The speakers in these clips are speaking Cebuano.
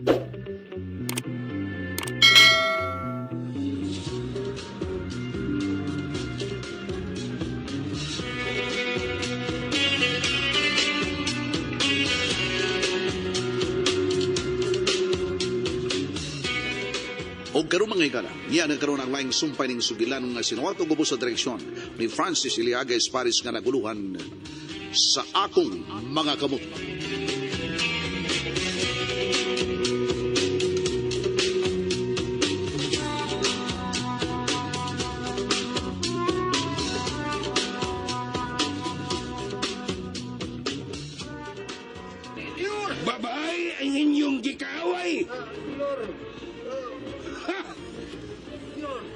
Og karon, mga higala, niya nagkaroon ang laing sumpay ning sugilan nga sinuwat og ubos sa direksyon ni Francis Iliaga Esparis nga naguluhan Sa Akong Mga Kamot. Babae ang inyong gikaaway. Ha!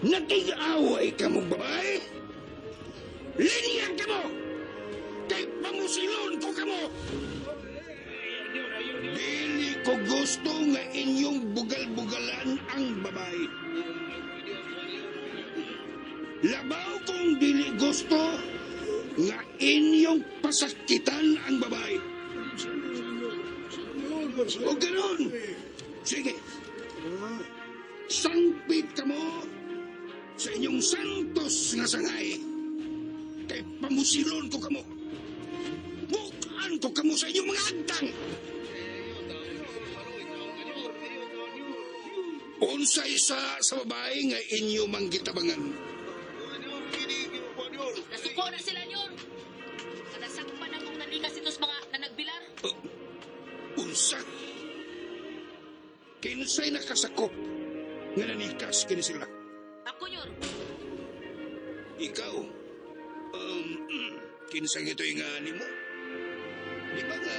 Nakig-away ka mo, babae? Linya ka mo! Kay pamusilon ko ka mo! Dili ko gusto nga inyong bugal-bugalan ang babae. Labaw kong dili gusto nga inyong pasakitan ang babae. O ganun. Sige. Sangpit ka mo sa inyong santos nga sangay. Kay pamusilon ko kamo. Bukaan ko kamo sa inyong mga agtang. Unsa isa sa babae nga inyo mang gitabangan? Nasuko na sila, Nyor. Kadasakpan akong nanikas itos mga nanagbilar. Unsa? Kinsay nakasakop nga nanikas kini sila? Ako, Nyor. Ikaw, kinsay ito yung nga nimo? Di ba nga,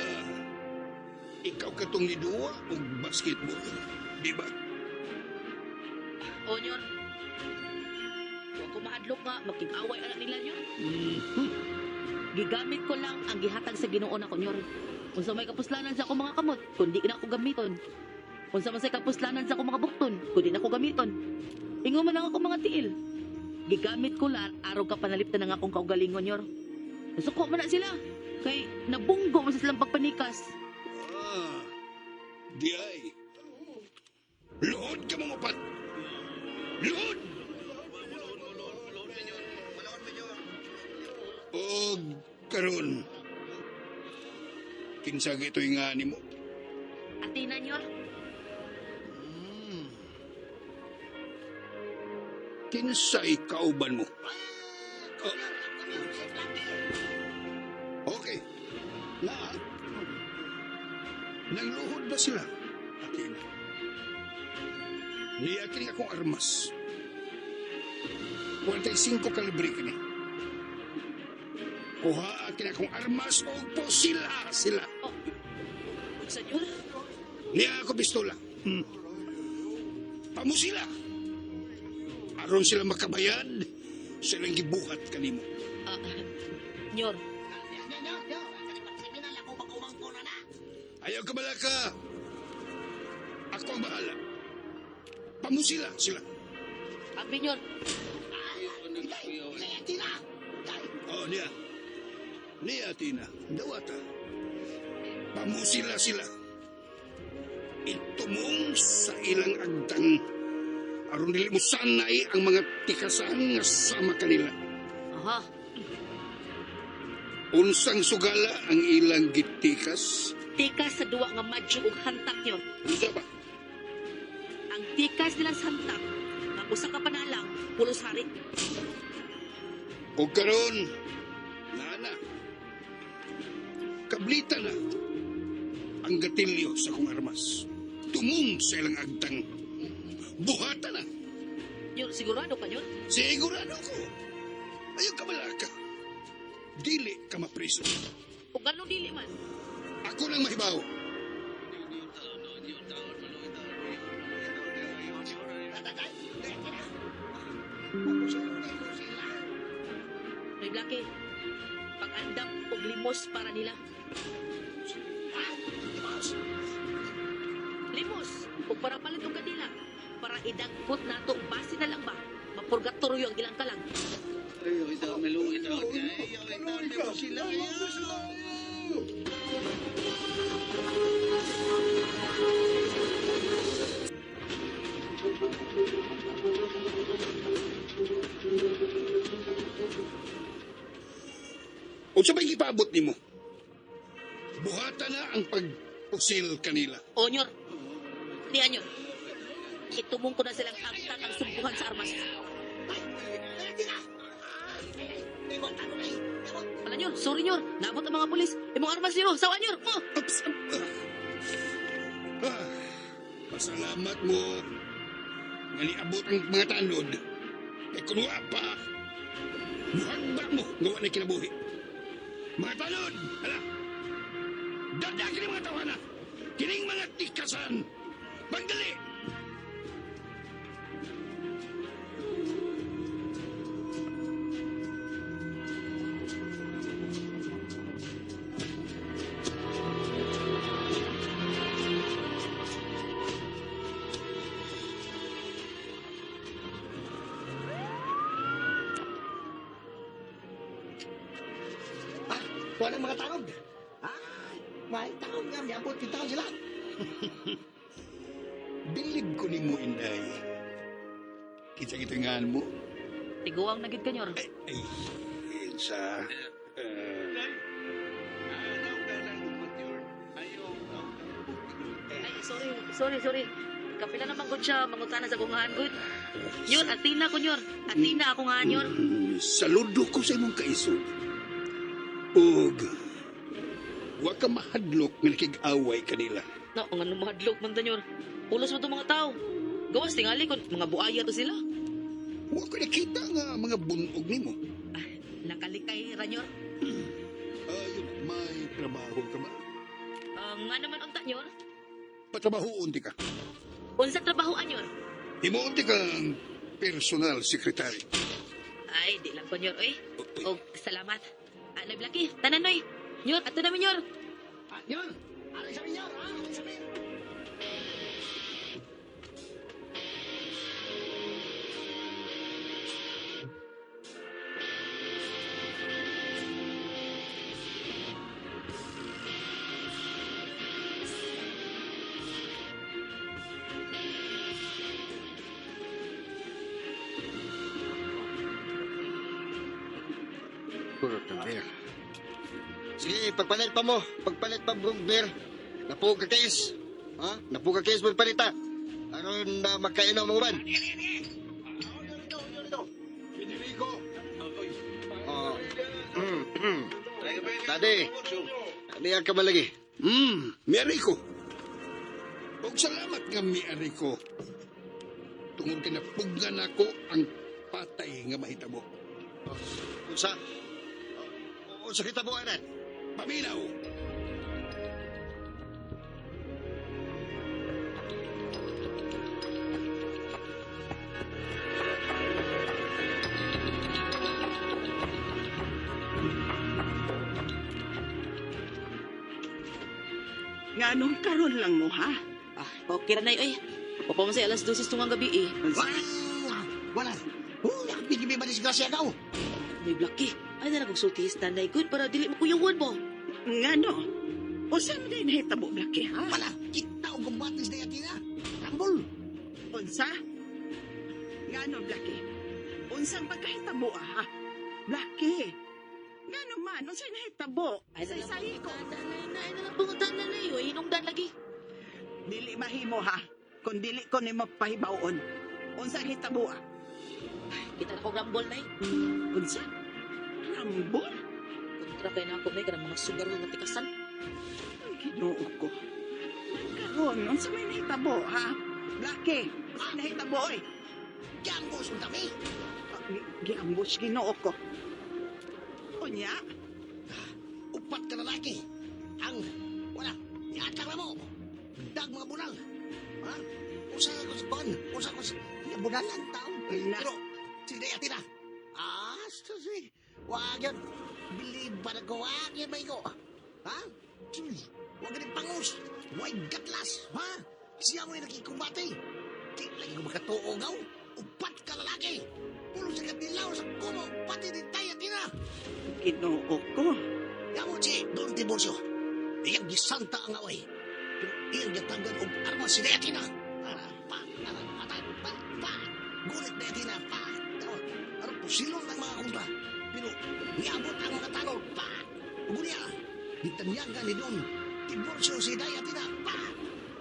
ikaw katong niduwa og basketball? Di ba? O, Nyor. Huwag ko mahadlok nga, makig-away anak nila, Nyor. Gigamit ko lang ang gihatag sa Ginoo nako, Nyor. Unsa may kapuslanan sa akong mga kamot, kundi na ako gamiton. Unsa man say kapuslanan sa akong mga bukton, kundi na ako gamiton. Ingon man ang akong mga tiil. Gigamit ko lang araw ka panaliptan ang akong kaugalingon, Nyor. Nasuko man na sila. Kay nabunggo man sa silang pagpanikas. Ah, di ay. Luod ka mga upat. Luod! Og karon, kinsa gito'y nga nimo? Atina, Nyor. Kinsay kauban mo? Oh. Okay. Na. Nangluhod ba sila? Atina. Niya kini akong armas. 45 kalibre kini. Kuha kini akong armas o sila sila. Oh. Unsa, Nyor? Niya ako pistola. Pamusila. Aron sila makabayad, silang gibuhat kanimo. Ah, Nyor. Ayaw ka balaka. Ako ang bahala. Pamusila sila. Abi, Nyor. Oh, niya. Niya, Tina. Dawata. Pamusila sila. Itumong sa ilang agtang. Aron dili mo sanay ang mga tikasan nga sama kanila. Aha. Unsang sugala ang ilang gitikas? Tikas sa duwa nga madyo ug hantak, Nyor. Unsa ba? Ang tikas nila sa hantak, nga usa ka panalang, pulos hari. O karon, nana, kablita na ang gatilyo sa kong armas. Tumong sa ilang agtang. Buhata na. Nyor, sigurado ka, Nyor? Sigurado ko. Ayaw ka malaka. Dili ka mapriso. O ganun dili man. Ako nang mahibaw. Noy Blackie, pag-andam og limos para nila. Limos, ug para palit og kanila, para idagkot nato base na lang ba, mapurgatoryo ang ilang kalag. Unsa may gipaabot nimo? Buhata na ang pagpusil kanila. O, Nyor. Niya, Nyor. Itumong ko na silang angkang ang sumbuhan sa armas. Ala, Nyor. Sorry, Nyor. Naabot ang mga pulis. Imong armas, Nyor. Sawa, Nyor. Oh! Ups, up, ah. Ah, pasalamat mo nga niabot ang mga tanod. Kay kun wa pa, muhagba mo nga wa na kinabuhi. Mga tanod, hala. Dada kini mga tawana. Kining mga tikasan. Pagdali. Ah, wala mga tanod. Ah, may taon nga, miabot kita sila. Bilib ko nimo, Inday. Kinsa gitingahan mo? Tiguang na gid ka, Nyor. Ay, ay, sa... Ay, sorry. Sorry, sorry. Kapila naman ko siya. Mangutana sa kungahan, good. Nyor, atina ko, Nyor. Atina ako nga, Nyor. Saludo ko sa imong kaisog. Ug wa ka mahadlok nga nakig-away kanila. No, ang anong mahadlok man ta, Nyor. Pulos mo itong mga tao. Gawas, tingali kung mga buaya to sila. Wa ko nakita nga mga bunog nimo. Ah, nakalikay, Ranyor. Ayun, may trabaho ka ba? Nga naman unta, Nyor. Patrabahoon ti ka. Unsa trabaho, Anyor? Himuon ti kang personal secretary. Ay, di lang ko, Nyor, oy. Og, salamat. Ano, Blackie? Tanan, oy. Nyor, ato namin, Nyor. Ah, yun. Ano sabi niyo? Ah, ano sabi? Puro ka beer. Sige, pagpalit pa mo. Pagpalit pa mong beer. Napug ka case. Ha? Napug ka case magpalita. Aron na magkainom ang uban. Federico! Oh. Daddy, ano ka malagi? Miari ko. Og salamat nga miari ko. Tungod kay napugnan ako ang patay nga mahitabo. Unsa? Unsa kita mo, anan? Paminaw! Nga nung karon lang mo, ha? Ah, okay ra na, oy. Papa mo sa alas 12 tungang gabi, eh. Wala! Wala! Uy, bigyan ba disgrasya ka? May Blackie. Ay, na nagsulti nanay good para dili mo kuyawan mo. Nga no? O saan mo din nahitabo, Blackie, ha? Wala! Kita og kumbatis na yatina. Rambol! Unsa? Nga no, Blackie? Unsang pagkahitabo, ah, ha? Blackie! Nga no man, unsay nahitabo? Ay, Sa na ko. Nanay, na, ay, na lang nanay. Oy, hinungdan lagi. Dili mahimo, ha? Kung dili ko nimo pahibawon. Unsang hitabo, ah? Kita na ko rambol, nay. Unsa? Rambol? Kontra kay na ako, nay, kanang mga sugar nga tikasan. Ay, Ginoo ko. Karon, unsa may nahitabo, ha? Blackie, unsay nahitabo, oy? Gambos ang dami! Ah, Giambush Ginoo ko. Unya, Upat ka lalaki. Ang, wala, iatang na mo. Dag mga bunal. Ha? Usa ko sa ban, usa ko sa, bunalan taon. Na. Pero, sila yatina. Ah, susi. Wag yun. Bilib pa na ko, wag yun ba ko? Ha? Wag yun pangus. Wag gatlas. Ha? Siya mo yung nakikumbate. Di lagi ko makatuogaw. Upat ka lalaki. Pulo sa kadilaw sa kumo, pati ni tayo tina. Ginoo ko. Yamo si Don Tiburcio. Iyang gisanta ang away. Pero iyang gatagan og armas si Deatina. Para, pa, para, patay, pa, pa. Gulit Deatina, pa. Aron pusilon ang mga kontra. Pero niabot ang mga tanol, pa. ni Don. Diborsyo si Day Atina. Pa!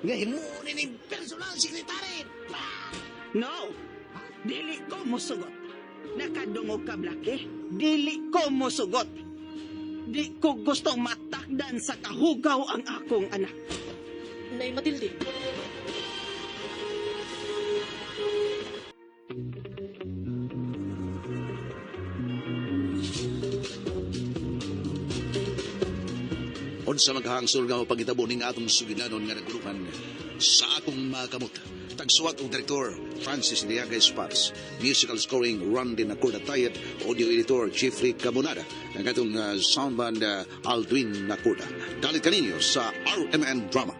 Nga himuon ni personal secretary. Pa! No! Dili ko musugot. Nakadungog ka, Blackie? Dili ko musugot. Di ko gustong matakdan sa kahugaw ang akong anak. Nay Matilde. Unsa maghangsol nga mapagitabo ning atong sugilanon nga naguluhan sa akong mga kamot. Tagsuwat og direktor Francis Iliaga Espares. Musical scoring Randy Nacorda Tayet, audio editor Jeffrey Cabonada, ang atong sound band Aldwin Nacorda. Dalit kaninyo sa RMN Drama.